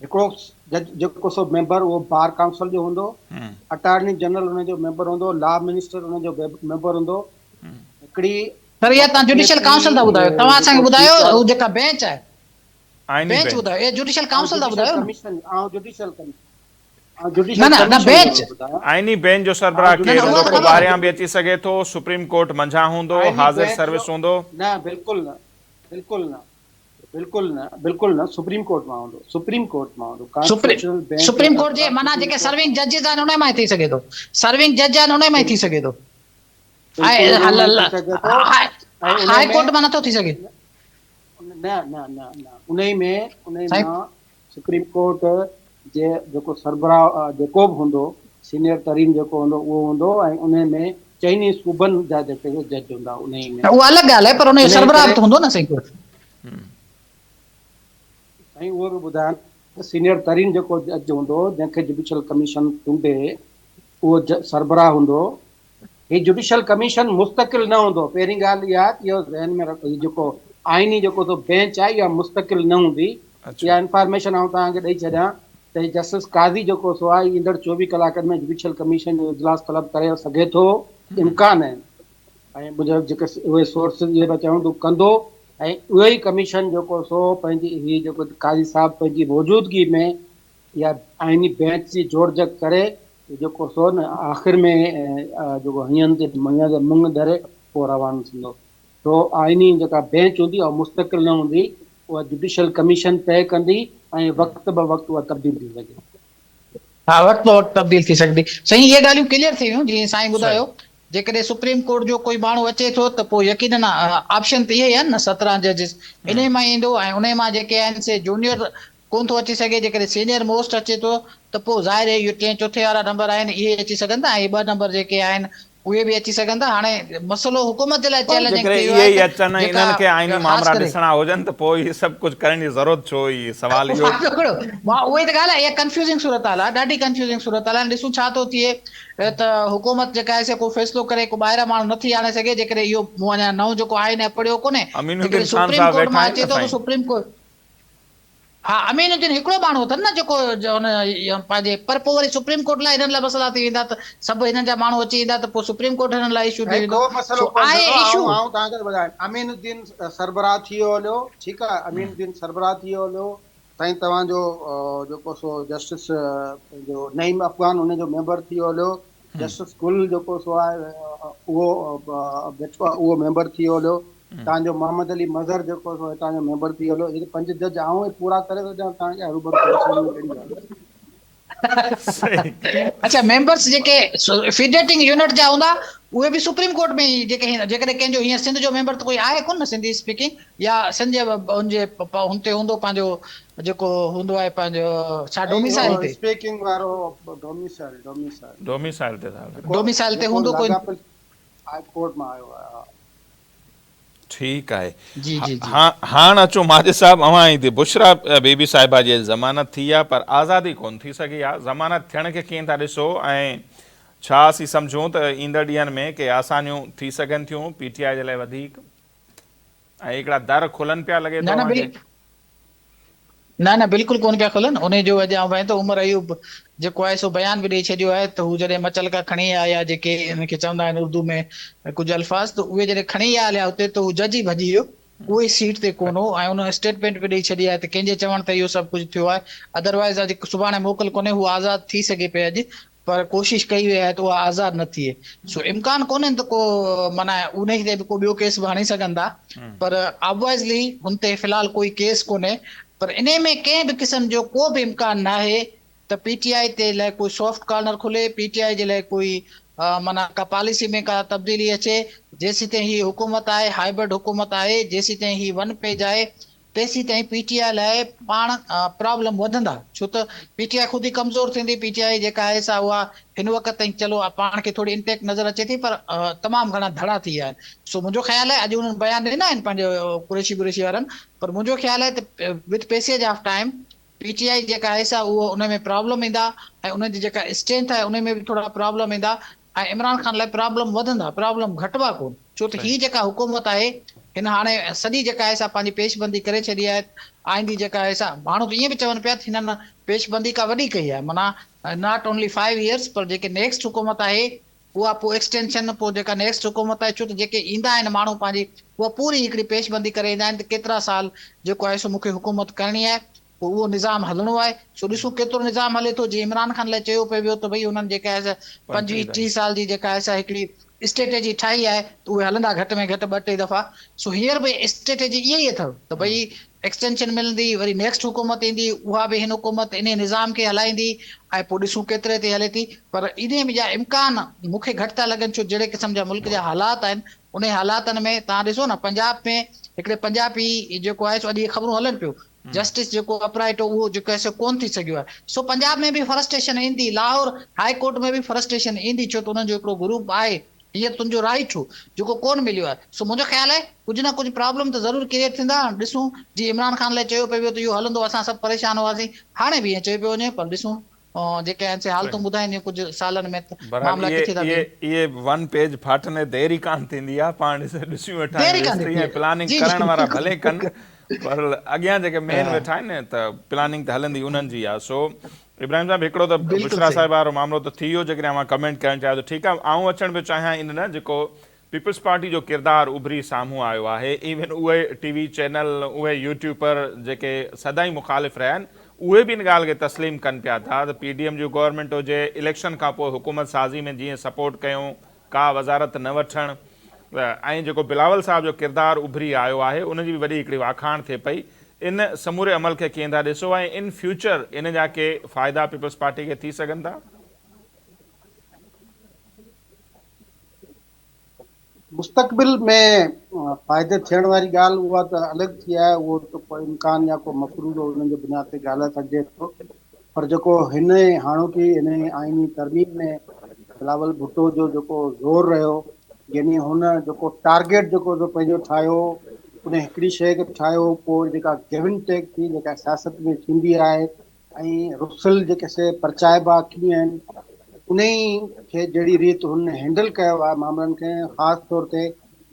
هڪڙو جج جيڪو سو ميمبر اهو بار ڪائونسل جو هوندو اٽارني جنرل ان جو ميمبر هوندو لا منسٽر ان جو ميمبر هوندو هڪڙي سر اها توهان جڊيشل ڪائونسل ٿا ٻڌايو توهان اسان کي جيڪو ٻڌايو چيف هو جيڪا بينچ آهي آئيني بينچ بينچ ٻڌايو اها جڊيشل آئون ڪائونسل ٿا جڊيشل ٻڌايو نه ڪميشن آئون جڊيشل آئون نه جڊيشل نه نه ڪميشن جو بينچ ٿو ٻڌايان آئيني بينچ جو آئون سربراهه نه ڪير نه جڊيشل هوندو اها ته ڪو خبر آهي ٻاهريان به اچي سگهي ٿو سپريم ڪورٽ منجهان هوندو آئيني حاضر بينچ جو سروس هوندو نه بلڪل نه بلڪل نه بلڪل نه بلڪل نه سپريم ڪورٽ مان هوندو سپريم ڪورٽ مان هوندو سپريم ڪانسٽيٽيوشنل بينچ جو سپريم ڪورٽ جي سربراهه معنيٰ سپريم جيڪي ڪورٽ سرونگ مان ججز آهن انهي مان ئي ٿي سگهي ٿو سرونگ جج آهن انهي مان ئي ٿي سگهي ٿو بلڪل انهي مان ئي ٿي سگهي ٿو ۽ انهي هاء ۾ ڪورٽ مان نٿو ٿي سگهي. نه نه نه نه انهي ۾ انهي سائين مان سپريم ڪورٽ جي جيڪو سربراهه جيڪو به هوندو سينيئر ترين جيڪو هوندو اهو هوندو ۽ انهي ۾ چئني صوبن جا جيڪي جج هوندا انهي ۾ نه اها الڳ ڳالهه آهي پر انهي جو انهي سربراهه ڪري به ته هوندو نه سائين ڪو. سائين اهو به ٻڌايان ته سينيئر ترين جيڪو جج هوندو جنهن کي جڊيشل ڪميشن چونڊي اهو سربراهه هوندو. هي جڊيشل ڪميشن مستقل نه هوندو. پهرين ڳالهه اها ته اهو ذهن ۾ رکو هي جيڪو آئيني جيڪو سو بينچ آهي اها مستقل نه هوندي. اها انفارميشن آئون توهان کي ڏئي ڇڏيان ته هي جسٽس قاضي جيڪو سو آهي ايندڙ 24 ڪلاڪن ۾ جڊيشل ڪميشن جو اجلاس طلب ڪري سگهي ٿو امڪان آهن. ۽ منهنجا جيڪي اهي سورسز اهي پيا چون ته هو ڪندو ۽ اهو ئي ڪميشن جيڪو سو پنهنجي هي جيڪو قاضي صاحب پنهنجي موجودگي ۾ اها آئيني بينچ جي جوڙجڪ ڪري جيڪو سو نه آخر ۾ جيڪو هنيئن تي مڱ تي مڱ ڌري پوء روانو ٿيندو سو آئيني جيڪا بينچ هوندي اها مستقل نه هوندي اها جڊيشل ڪميشن طئي ڪندي ۽ وقت به وقت اها تبديل ٿي سگهي ٿي. ها وقت به وقت تبديل ٿي سگهندي. سائين اهي ڳالهيون ڪليئر ٿي ويون جيئن سائين ٻڌايو جيڪڏهن سپريم ڪورٽ جو ڪوئي ماڻهو اچي ٿو ته پوء يقينن آپشن ته اهي ئي آهن نه 17 ججز انهي مان ئي ايندو ۽ انهي مان جيڪي آهن سي جونيئر ڪونه ٿو اچي سگهي جيڪڏهن سينيئر موسٽ اچي ٿو ته پوء ظاهر اهي اهي ٽئين چوٿين وارا نمبر آهن اهي اچي سگهن ٿا ۽ ٻه نمبر جيڪي آهن اهي به اچي سگهن ٿا هاڻي مسئلو حڪومت جي لاء پر چئلينجنگ جيڪڏهن ٿي ويو اهي آهي ئي ته اچن ۽ جيڪا انهن کي آئيني خاص مامرا ڪري ڏسڻا هجن ته پوء اهي سڀ ڪجهه ڪرڻ جي ضرورت ڇو هئي؟ سوال اهو. مان اها ئي ته ڳالهه آهي اها ڪنفيوزنگ صورتحال آهي ڏاڍي ڪنفيوزنگ صورتحال آهي ڏسون ڇا ٿو ٿئي ته حڪومت جيڪا آهي سي ڪو فيصلو ڪري ڪو ٻاهران ماڻهو نٿي آڻي سگهي جيڪڏهن اهو مون اڃا نئون جيڪو آئين آهي پڙهيو ڪونهي امين الدين جيڪڏهن خان سپريم صاحب ڪورٽ ويٺا مان آهن اچي نه ٿو ته سائين. سپريم ڪورٽ ها امين الدين هڪڙو ماڻهو اٿن نه جيڪو هن پنهنجي پر پوء وري سپريم ڪورٽ لاء هنن لاء مسئلا ٿي ويندا ته سڀ هنن جا ماڻهو اچي ويندا ته پوء سپريم ڪورٽ هنن لاء اشو ٿي سائين ويندو ڪو مسئلو سو ڪونه آهي ٿيندو اشو. آئون آئون توهان کي ٿو ٻڌايان امين الدين سربراهه ٿي ويو هليو ٺيڪ آهي امين الدين سربراهه ٿي ويو هليو سائين توهان جو جيڪو سو جسٽس پنهنجو نعيم افغان ان جو ميمبر ٿي ويو هليو جسٽس گل جيڪو سو آهي اهو ويٺو آهي اهو ميمبر ٿي ويو هليو تان جو محمد علي مظهر جيڪو سو هتان جو ميمبر ٿي هليو جيڪي پنج جج آئون ئي پورا ڪري ٿو ڏيان توهان کي هروڀرو پريشاني جي ڪهڙي ڳالهه آهي. اڇا ميمبرس جيڪي فيڊريٽنگ يونٽ جا هوندا اهي به سپريم ڪورٽ ۾ ئي جيڪي جيڪڏهن ڪنهن جو هينئر سنڌ جو ميمبر ته ڪوئي آهي ڪونه نه سنڌي اسپيڪنگ يا سنڌ جي ان جي هن تي هوندو پنهنجو جيڪو هوندو آهي پنهنجو ڇا ڊوميسائل تي اسپيڪنگ وارو ڊوميسائل ڊوميسائل ڊوميسائل تي ٿا ڊوميسائل تي هوندو ڪوئي لاڳاپيل هاء ڪورٽ مان آيو آهي ها. ٺيڪ آهي جي جي جي. هاڻ اچو ماجد صاحب اوهان ايندي بشريٰ بي بي صاحبه جي ضمانت ٿي آ پر آزادي ڪونه ٿي سگهي آ ضمانت ٿيڻ کي ڪيئن ٿا ڏسو ۽ ڇا اسين سمجهون ته ايندڙ ڏينهن ۾ ڪي آسانيون ٿي سگهن ٿيون پي ٽي آء جي لاء وڌيڪ ۽ هڪڙا در کلن پيا لڳي نه ٿو نه اوهان کي. بل نه نه بلڪل ڪونه پيا کلن انهي جو اڄ آئون ڀانئين ٿو عمر ايوب جيڪو آهي سو بيان به ڏئي ڇڏيو آهي ته هو جڏهن مچلڪا کڻي آيا جيڪي انهن کي چوندا آهن اردو ۾ ڪجهه الفاظ ته اهي جڏهن کڻي آيا هليا اتي ته هو جج ئي ڀڄي ويو اهو ئي سيٽ تي ڪونه هو ۽ ان اسٽيٽمينٽ به ڏئي ڇڏي آهي ته ڪنهن جي چوڻ تي اهو سڀ ڪجهه ٿيو آهي ادروائز اڄ سڀاڻي موڪل ڪونهي هو آزاد ٿي سگهي پئي اڄ پر ڪوشش ڪئي وئي آهي ته اها آزاد نه ٿئي سو امڪان ڪونهن ته ڪو معنيٰ انهي تي به ڪو ٻيو ڪيس به هڻي سگهن ٿا پر آبوائزلي هن تي في الحال ڪوئي ڪيس ڪونهي پر انهي ۾ ڪنهن به قسم جو ڪو به امڪان ناهي ته پي ٽي آء تي لاء ڪوئي سافٽ ڪارنر کلي پي ٽي آء جي لاء ڪوئي معنيٰ ڪا پاليسي ۾ ڪا تبديلي اچي جيسيتائين هي حڪومت آهي هائبرڊ حڪومت آهي جيسيتائين هي ون پيج آهي تيسيتائين پي ٽي آء لاء پاڻ پرابلم وڌندا ڇو ته پي ٽي آء خود ئي ڪمزور ٿيندي، پي ٽي آء جيڪا آهي سا اها هن وقت تائين چلو پاڻ کي ٿوري انٽيڪٽ نظر اچي ٿي پر تمام گهڻا ڌڙا ٿي ويا آهن سو منهنجو خيال آهي اڄ انهن بيان ڏنا آهن پنهنجو قريشي بريشي وارن پر منهنجو خيال آهي ته with passage of time P T I جيڪا آهي سا اهو ان ۾ پرابلم ايندا ۽ انهن جي جيڪا اسٽرينٿ آهي ان ۾ به ٿورا پرابلم ايندا ۽ عمران خان لاء پرابلم وڌندا پرابلم گهٽبا ڪون ڇو ته هي جيڪا حڪومت آهي هن هاڻي سڄي جيڪا آهي سا پنهنجي پيش بندي ڪري ڇڏي آهي آئيندي جيڪا آهي سا ماڻهو ته ائين به چون پيا ته هنن پيش بندي ڪا وڏي ڪئي آهي معنيٰ not only five years پر جيڪي نيڪسٽ حڪومت آهي اها پوء ايڪسٽينشن پوء جيڪا نيڪسٽ حڪومت آهي ڇو ته جيڪي ايندا آهن ماڻهو پنهنجي اها پوري هڪڙي پيش بندي ڪري ايندا آهن ته ڪيترا سال جيڪو آهي سو مون کي حڪومت ڪرڻي آهي پوء اهو نظام هلڻو آهي سو ڏسون ڪيترو نظام هلي ٿو جيئن عمران خان لاء چيو پئي ويو ته ڀئي انهن جيڪا آهي سا 25 30 سال جي جيڪا آهي سا هڪڙي اسٽريٽجي ٺاهي آهي ته اهي هلندا گهٽ ۾ گهٽ ٻه ٽي دفعا سو هينئر به اسٽريٽجي اها ئي اٿو ته ڀئي ايڪسٽينشن ملندي وري نيڪسٽ حڪومت ايندي اها به هن حڪومت انهي نظام کي هلائيندي ۽ پوء ڏسون ڪيتري تي هلي ٿي پر انهي جا امڪان مون کي گهٽ ٿا لڳن ڇو جهڙي قسم جا ملڪ جا حالات آهن انهي حالاتن ۾ توهان ڏسو نه پنجاب ۾ هڪڙي پنجابي جيڪو آهي سو اڄ اهي خبرون هلن پيون جسٽس جيڪو اپرائٽ هو اهو جيڪو آهي سو ڪونه ٿي سگهيو آهي سو پنجاب ۾ به فرسٽريشن ايندي لاهور هاء ڪورٽ ۾ به فرسٽريشن ايندي ڇو ته انهن جو هڪڙو گروپ آهي هينئر تنهنجو رائٽ هو جيڪو ڪونه مليو آهي سو منهنجو خيال آهي ڪجهه نه ڪجهه پرابلم ته ضرور ڪريئيٽ ٿيندا هاڻ ڏسون جي عمران خان لاء چيو پئي ويو ته اهو هلندو اسان سڀ پريشان هئاسين هاڻي به ائين چيو پيو وڃي پر ڏسون جيڪي آهن سي حالتون ٻڌائينديون ڪجهه سالن ۾ ته بهرحال معاملا اهي ڪٿي ٿا اهي بيهن. اهي ون پيج ڦاٽندي دير ئي ڪانه ٿيندي آهي پاڻ ڏسيون ويٺا دير ئي آهيون ڪانه هسٽري ٿيندي ۽ پلاننگ جي جي ڪرڻ وارا بلڪل ڀلي ڪن بلڪل پر اڳيان جيڪي مين ها ويٺا آهن نه ته پلاننگ ته هلندي انهن جي آهي سو ابراهيم صاحب هڪڙو ته بلڪل بشريٰ صحيح. صاحب وارو معاملو ته ٿي ويو جيڪڏهن اوهان ڪمينٽ ڪرڻ چاهيو ته ٺيڪ آهي آئون اچڻ پيو چاهيان ان ڏانهن جيڪو پيپلز پارٽي جو ڪردار اڀري سامهون آيو آهي، ايون اهي ٽي وي چينل، اهي يوٽيوپر جيڪي سدائين مخالف رهيا آهن، اهي به ان ڳالهه کي تسليم ڪن پيا ٿا ته پي ڊي ايم جي گورنمينٽ هجي، اليڪشن کانپوء حڪومت سازي ۾ جيئن سپورٽ ڪيون، ڪا وزارت نه وٺڻ ۽ جيڪو بلاول صاحب جو ڪردار اڀري آيو آهي، ان جي به وڏي هڪڙي واکاڻ ٿئي پئي، ان سموري عمل کي ڪيئن ٿا ڏسو ۽ ان فيوچر ان جا ڪي فائدا پيپلز پارٽي کي ٿي سگهن ٿا؟ مستقبل ۾ فائدي ٿيڻ واري ڳالهه اها ته الڳ ٿي آهي اهو ته ڪو امڪان يا ڪو مفروضو انهن جي بنياد تي ڳالهائي سگهجي ٿو پر جيڪو هن هاڻوڪي هن آئيني ترميم ۾ بلاول ڀٽو جو جيڪو زور رهيو يعني هن جيڪو ٽارگيٽ جيڪو سو پنهنجو ٺاهيو ان هڪڙي شيء کي ٺاهيو پوء جيڪا گيو اينڊ ٽيڪ ٿي جيڪا سياست ۾ ٿيندي آهي ۽ رسل جيڪي سي پرچائبا ڪيئن آهن انهي کي جهڙي ريت هن هينڊل ڪيو آهي معاملن کي خاص طور تي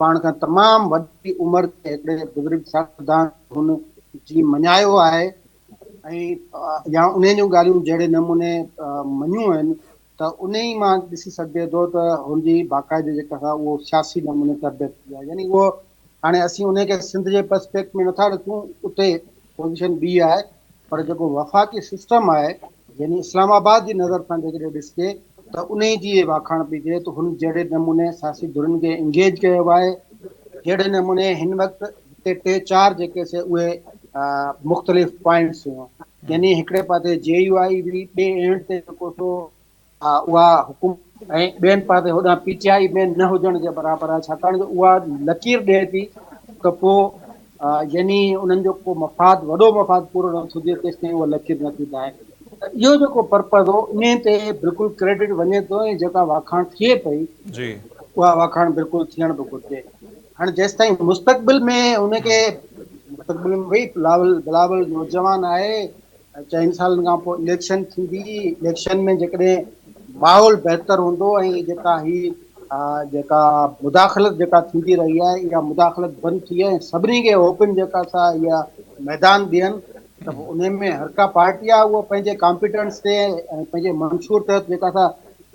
پاڻ کان تمام وڏي عمر جي هڪڙي بزرگ سياستدان هن جي مڃايو آهي ۽ يا انهي جون ڳالهيون جهڙي نموني مڃيون آهن ته انهي مان ڏسي سگهجي ٿو ته هن جي باقاعدي جيڪا سا اهو سياسي نموني تربيت ٿي آهي يعني اهو هاڻي اسين انهي کي سنڌ جي پرسپيڪٽ ۾ نٿا ڏسون اتي پوزيشن ٻي آهي پر جيڪو وفاقي سسٽم آهي يعني اسلام آباد جي نظر سان جيڪڏهن ڏسجي ته انهي جي واکاڻ پئي ٿئي ته هن جهڙي نموني سياسي ڌرين کي انگيج ڪيو آهي جهڙي نموني هن وقت هتي ٽي چار جيڪي سي اهي مختلف پوائنٽس هيون يعني هڪڙي پاسي جي يو آء هئي ٻئي اينڊ تي جيڪو سو اها حڪومت ۽ ٻين پاسي هوڏانهن پي ٽي آء ۾ نه هجڻ جي برابر آهي ڇاڪاڻ جو اها لڪير ڏئي ٿي ته پوء يعني انهن جو ڪو مفاد وڏو مفاد پورو نه ٿو ٿئي تيستائين اها لڪير نه ٿي ڊاهي ته اهو جيڪو پرپز هو انهي تي بلڪل ڪريڊٽ وڃي ٿو ۽ جيڪا واکاڻ ٿئي پئي جي اها واکاڻ بلڪل ٿيڻ به گهرجي هاڻي جيستائين مستقبل ۾ ان کي مستقبل ۾ ڀئي بلاول بلاول نوجوان آهي چئن سالن کان پوء اليڪشن ٿيندي اليڪشن ۾ جيڪڏهن ماحول بهتر هوندو ۽ جيڪا هي جيڪا مداخلت جيڪا ٿيندي رهي آهي اها مداخلت بند ٿي ۽ سڀني کي اوپن جيڪا سا اها ميدان ڏين ته پوء انهي ۾ هر ڪا پارٽي آهي اها پنهنجي ڪامپيٽنس تي ۽ پنهنجي منشور تحت جيڪا سا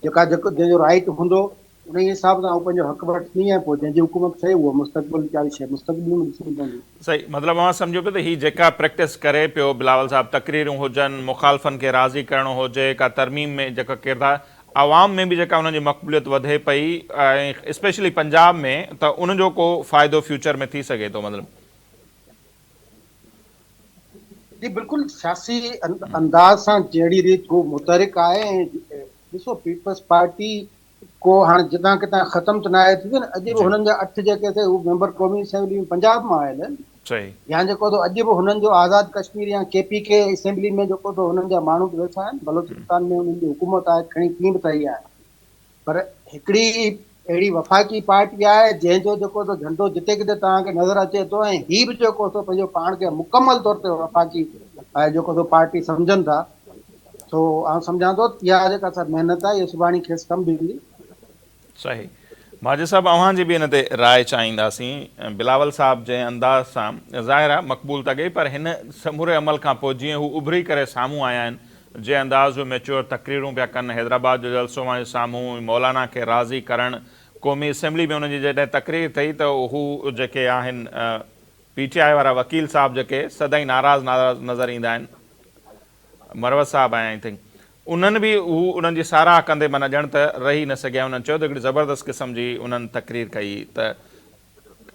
جيڪا جيڪو جنهن جو رائيٽ هوندو انهي حساب سان هو پنهنجو حق وٺندي ۽ پوء جنهن جي حڪومت ٺهي اها مستقبل واري شيء مستقبل ۾ ڏسڻي پوندي. صحيح مطلب اوهان سمجهو پيو ته هي جيڪا پريڪٽس ڪري پيو بلاول صاحب تقريرون هجن مخالفن کي راضي ڪرڻو هجي ڪا ترميم ۾ جيڪا ڪردار عوام ۾ به جيڪا انهن جي مقبوليت وڌي پئي ۽ اسپيشلي پنجاب ۾ ته ان جو ڪو فائدو فيوچر ۾ ٿي سگهي ٿو مطلب. جي بلڪل سياسي انداز سان جهڙي ريت هو متحرڪ آهي ۽ ڏسو پيپلز پارٽي ڪو هاڻ جتان ڪٿان ختم ته ناهي ٿي نه اڄ به هنن جا اٺ جيڪي سي هو ميمبر قومي اسيمبلي ۾ پنجاب مان آيل آهن يا جيڪو تو اڄ به هنن جو آزاد ڪشمير يا ڪي پي ڪي اسيمبلي ۾ جيڪو تو هنن جا ماڻهو به ويٺا آهن بلوچستان ۾ هنن جي حڪومت آهي کڻي ڪيئن به ٺهي آهي پر هڪڙي اهڙي وفاقي پارٽي آهي جنهن جو جيڪو سو جهنڊو جتي ڪٿي توهان کي نظر اچي ٿو ۽ هي به جيڪو سو پنهنجو پاڻ کي مڪمل طور تي وفاقي جيڪو سو پارٽي سمجهن ٿا سو آئون سمجهان ٿو اها جيڪا سا محنت آهي اها سڀاڻي کيس ڪم به ايندي. صحيح ماجد صاحب اوهان جي به ان تي راء چاهينداسين بلاول صاحب جنهن انداز سان ظاهر آهي مقبول ته اڳي پر هن سموري عمل کان پوء جيئن هو اڀري ڪري سامهون آيا آهن جنهن انداز جو ميچوئر تقريرون پيا ڪن، حيدرآباد جو جلسو اوهان جي سامهون، مولانا کي راضي ڪرڻ، قومي اسيمبلي ۾ انهن جي جڏهن تقرير ٿئي ته هو جيڪي آهن پي ٽي آء وارا وڪيل صاحب جيڪي سدائين ناراض ناراض نظر ايندا آهن مروت صاحب آهن I think انهن به هو انهن جي ساراهه ڪندي معنيٰ ڄڻ ته رهي نه سگهيا انهن چيو ته هڪڙي زبردست قسم جي انهن تقرير ڪئي ته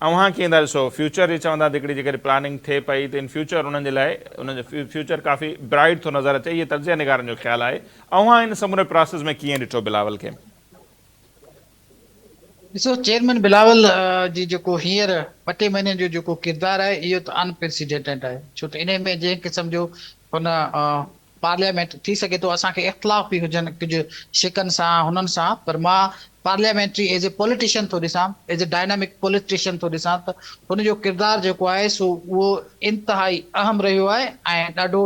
اوهان ڪيئن ٿا ڏسو فيوچر جي چوندا ته هڪڙي جيڪڏهن پلاننگ ٿئي پئي ته ان فيوچر انهن جي لاء انهن جو فيوچر ڪافي برائيٽ ٿو نظر اچي اهي تجزيه نگارن جو خيال آهي اوهان ان سموري پراسيس ۾ ڪيئن ڏٺو بلاول کي؟ ڏسو چيئرمين بلاول جي جيڪو هينئر ٻه ٽي مهينن جو جيڪو ڪردار آهي اهو ته ان پريسيڊنٽ آهي ڇو ته انهي ۾ جنهن قسم جو هن پارليامينٽ ٿي سگهي ٿو اسان کي اختلاف به هجن ڪجهه شقن سان هنن سان پر مان پارليامينٽري ايز اي پوليٽيشن ٿو ڏسان ايز اي ڊائنامڪ پوليٽيشن ٿو ڏسان ته هن جو ڪردار جيڪو آهي سو اهو انتهائي اهم رهيو آهي ۽ ڏاڍو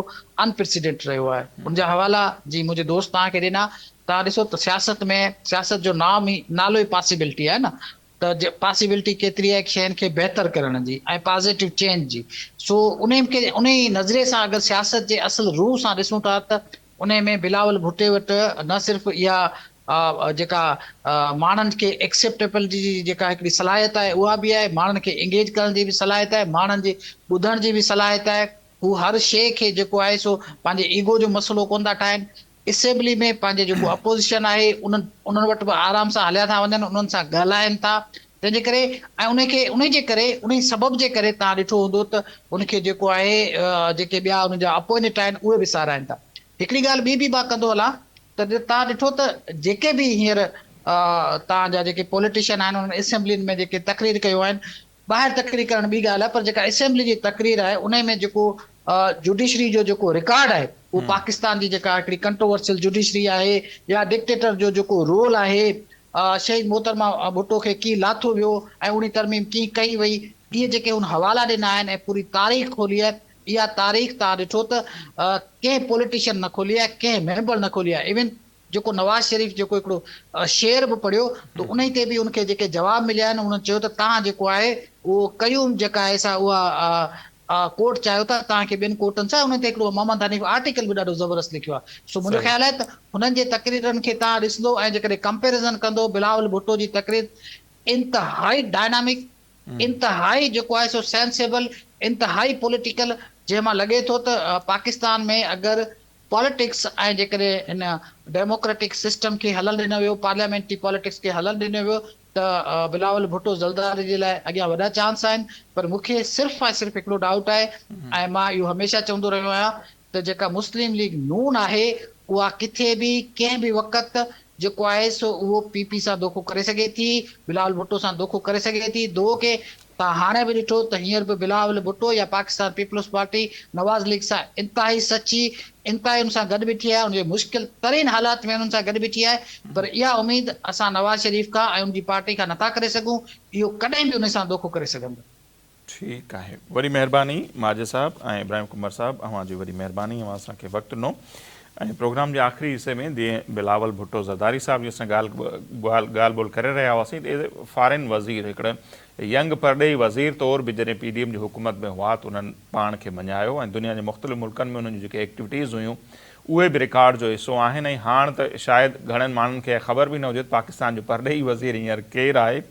انپريسيڊنٽ رهيو آهي ان جا حوالا جي منهنجي دوست توهان کي ڏنا توهان ڏسو ته سياست ۾ سياست جو نام ئي نالو ئي پاسيبلٽي آهي نه ته پاسيبلٽي ڪيتري آهي شين کي بهتر ڪرڻ جي ۽ پازيٽو چينج جي سو انهي کي انهي نظريي سان اگر سياست جي اصل روح سان ڏسون ٿا ته انهي ۾ بلاول ڀٽي وٽ نه صرف اها جيڪا ماڻهن کي ايڪسيپٽيبل جي جيڪا هڪڙي صلاحيت آهي اها به آهي ماڻهن کي انگيج ڪرڻ جي به صلاحيت آهي ماڻهن جي ٻڌڻ جي به صلاحيت آهي هو هر شيء کي جيڪو آهي سو پنهنجي ايگو جو مسئلو ڪونه ٿا ٺاهن. اسيمبلي ۾ پنهنجي جيڪو اپوزيشن آهي انهن انهن وٽ به آرام سان هليا ٿا وڃن انهن سان ڳالهائن ٿا تنهن جي ڪري ۽ انهي کي انهي جي ڪري انهي سبب جي ڪري توهان ڏٺو هوندو ته ان کي جيڪو آهي جيڪي ٻيا انهن جا اپوئنٽ آهن اهي به ساراهين ٿا. هڪڙي ڳالهه ٻي به مان ڪندو هلان ته توهان ڏٺو ته جيڪي به هينئر توهان جا جيڪي پوليٽيشن آهن انهن اسيمبلين ۾ جيڪي تقرير ڪيون آهن ٻاهر تقرير ڪرڻ ٻي ڳالهه آهي پر جيڪا اسيمبلي جي تقرير آهي انهي ۾ جيڪو جوڊيشري جو جيڪو رڪارڊ آهي اهو پاڪستان جي جيڪا هڪڙي ڪنٽروورسيل جوڊيشري آهي يا ڊڪٽيٽر جو جيڪو رول آهي شهيد محترمه ڀٽو کي ڪيئن لاٿو ويو ۽ اڻي ترميم ڪيئن ڪئي وئي اهي جيڪي هن حوالا ڏنا آهن ۽ پوري تاريخ کولي آهي اها تاريخ توهان ڏٺو ته ڪنهن پوليٽيشن نه کولي آهي ڪنهن ميمبر نه کولي آهي ايون جيڪو نواز شريف جيڪو هڪڙو شعر به پڙهيو ته انهي تي به ان کي جيڪي جواب مليا آهن انهن چيو ته توهان جيڪو آهي اهو قيوم جيڪا آهي سا اها ڪورٽ چاهيو ٿا توهان کي ٻين ڪورٽن سان انهي تي هڪڙو محمد حنيف آرٽيڪل به ڏاڍو زبردست لکيو آهي سو منهنجو خيال آهي ته هنن جي تقريرن کي توهان ڏسندو ۽ جيڪڏهن ڪمپيرزن ڪندو بلاول ڀٽو جي تقرير انتهائي ڊائنامڪ انتهائي جيڪو آهي سو سينسيبل انتهائي پوليٽيڪل جنهن مان لڳي ٿو ته پاڪستان ۾ اگر پاليٽڪس ۽ جيڪڏهن هن ڊيموڪريٽڪ سسٽم کي هلڻ ڏنو ويو، پارليامينٽري پاليٽڪس کي هلڻ ڏنو ويو ته بلاول ڀٽو زرداري جي لاء اڳيان وڏا چانس آهن پر مون کي صرف ۽ صرف هڪڙو ڊائوٽ آهي ۽ مان اهو هميشه چوندو رهيو آهيان ته جيڪا مسلم ليگ نون آهي اها ڪٿي به ڪنهن به وقت جيڪو آهي سو اهو پي پي سان دوکو ڪري سگهي ٿي، بلاول ڀٽو سان دوکو ڪري سگهي ٿي، دوکي توهان هاڻي به ڏٺو ته هينئر به بلاول ڀٽو يا Pakistan peoples party Nawaz league سان انتهائي سچي، انتهائي ان سان گڏ بيٺي آهي، ان جي مشڪل ترين حالات ۾ انهن سان گڏ بيٺي آهي پر اها اميد اسان نواز شريف کان ۽ ان جي پارٽي کان نٿا ڪري سگهون اهو ڪڏهن به انهي سان دوکو ڪري سگهندو. ٺيڪ آهي وڏي مهرباني ماجد صاحب ۽ ابراهيم قمر صاحب اوهان جي وڏي مهرباني اوهان اسان کي وقت ڏنو. ۽ پروگرام جي آخري حصي ۾ جيئن بلاول ڀٽو زرداري صاحب جي اسان ڳالهه ڳالهه ٻولهه ڪري رهيا هئاسين ته ايز اي فارين وزير هڪڙي ينگ پرڏيهي وزير طور به جڏهن پي ڊي ايم جي حڪومت ۾ هئا ته انهن پاڻ کي مڃايو ۽ دنيا جي مختلف ملڪن ۾ انهن جون جيڪي ايڪٽيوٽيز هيون اهي به رڪارڊ جو حصو آهن ۽ هاڻ ته شايد گهڻن ماڻهن کي اها خبر به نه هجي ته پاڪستان جو پرڏيهي وزير هينئر ڪير آهي.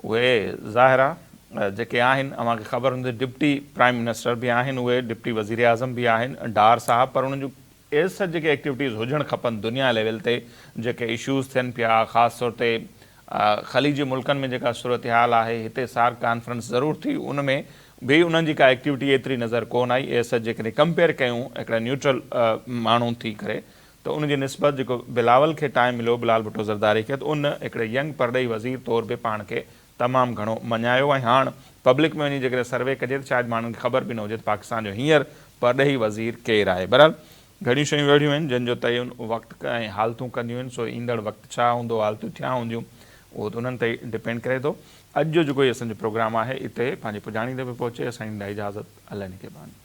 اهي ظاهر آ جيڪي آهن اوهان کي خبر هوندي ڊپٽي پرائم منسٽر به آهن اهي ڊپٽي وزيراعظم به آهن ڊار صاحب پر انهن جون ايز سچ جيڪي ايڪٽيوٽيز هجڻ کپن دنيا ليول تي جيڪي اشوز ٿين پيا خاص طور تي خليجي ملڪن ۾ جيڪا صورتحال آهي هتي سارڪ ڪانفرنس ضرور ٿي ان ۾ به انهن جي ڪا ايڪٽيوٽي ايتري نظر ڪون آئي ايز سچ جيڪڏهن ڪمپيئر ڪيون هڪڙا نيوٽرل ماڻهو ٿي ڪري ته ان جي نسبت جيڪو بلاول کي ٽائيم مليو بلال ڀٽو زرداري کي ته ان هڪڙي ينگ پرڏيهي وزير طور به پاڻ کي تمام گهڻو مڃايو ۽ هاڻ پبلڪ ۾ وڃي جيڪڏهن سروي ڪجي ته شايد ماڻهن کي خبر به نه هجي ته پاڪستان جو هينئر پرڏيهي وزير ڪير آهي. بهرحال گهڻيون شيون اهڙيون آهن جن جو تعين وقت ۽ حالتون ڪنديون آهن سو ايندڙ وقت ڇا هوندو حالتون ڇا هونديون اهو ته انهن تي ئي ڊپينڊ ڪري ٿو. اڄ جو جيڪو هي اسان جو پروگرام آهي اتي پنهنجي پڄاڻي تي پيو پهچي اسان ڏيندا اجازت الله نگهبان.